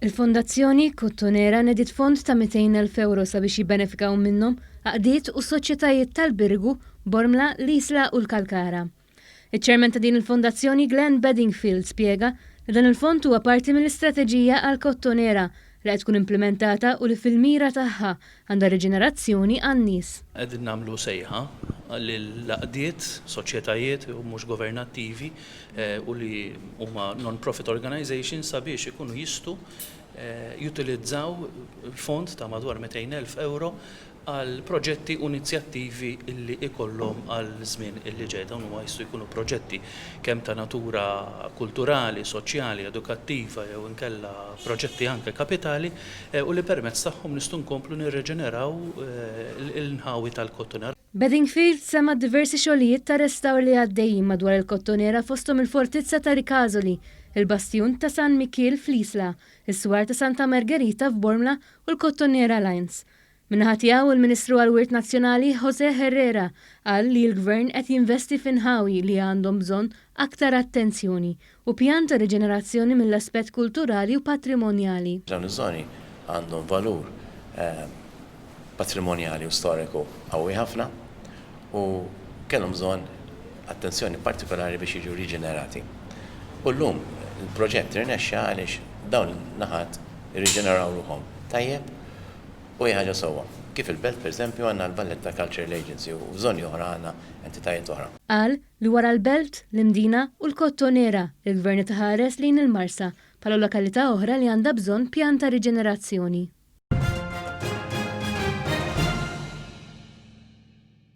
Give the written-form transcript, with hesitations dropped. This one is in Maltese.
Il-Fondazzjoni Kottonera nediet fond ta' 200,000 ewro sabiex jibbenefikaw minnhom għaqdiet u soċjetajiet tal-Birgu, Bormla, l-Isla u l-Kalkara. Iċ-Chairman ta' din il-fondazzjoni Glenn Bedingfield spjega li dan il-fond huwa parti mill-istrateġija għall-Kottonera li qed tkun implimentata u li fil-mira tagħha għandha riġenerazzjoni għan-nies. Qegħdin nagħmlu sejħa lill-għaqdiet, soċjetajiet u mhux governattivi u li huma non-profit organisations sabiex ikunu jistgħu jutilizzaw fond ta' madwar 200,000 ewro għal proġetti u inizjattivi li ikollhom għal żmien illi ġej. Dawn huma jistgħu jkunu proġetti kemm ta' natura kulturali, soċjali, edukattiva jew inkella proġetti anke kapitali u li permezz tagħhom nistgħu nkomplu nirreġeneraw l-inħawi tal-Kottonera. Bedingfield semma diversi xogħlijiet ta' restawr li għaddejjin madwar il-Kottonera fosthom il-Fortizza ta' Ricasoli, il-Bastjun ta' San Mikiel fl-Isla, is-Swar ta' Santa Margherita f'Bormla u l-Kottonera Lines. Min-naħa tiegħu, il-Ministru għall-Wirt Nazzjonali José Herrera qal li l-Gvern qed jinvesti f'inħawi li għandhom bżonn aktar attenzjoni u pjan ta' riġenerazzjoni mill-aspett kulturali u patrimonjali. Dawn iż-żoni għandhom valur patrimonjali u storiku qawwi ħafna u kellhom bżonn attenzjoni partikolari biex jiġu riġenerati. U llum il-proġett irnexxa għaliex dawn in-naħat irriġeneraw ruħhom tajjeb U hija ħaġa sewwa. Kif il-Belt, pereżempju, għandna l-Valletta Cultural Agency u f'żoni oħra għandna entitajiet oħra. Qal li wara l-Belt, l-Imdina u l-Kottonera, il-Gvern qed iħares lejn il-Marsa bħala lokalità oħra li għandha bżonn pjan ta' riġenerazzjoni.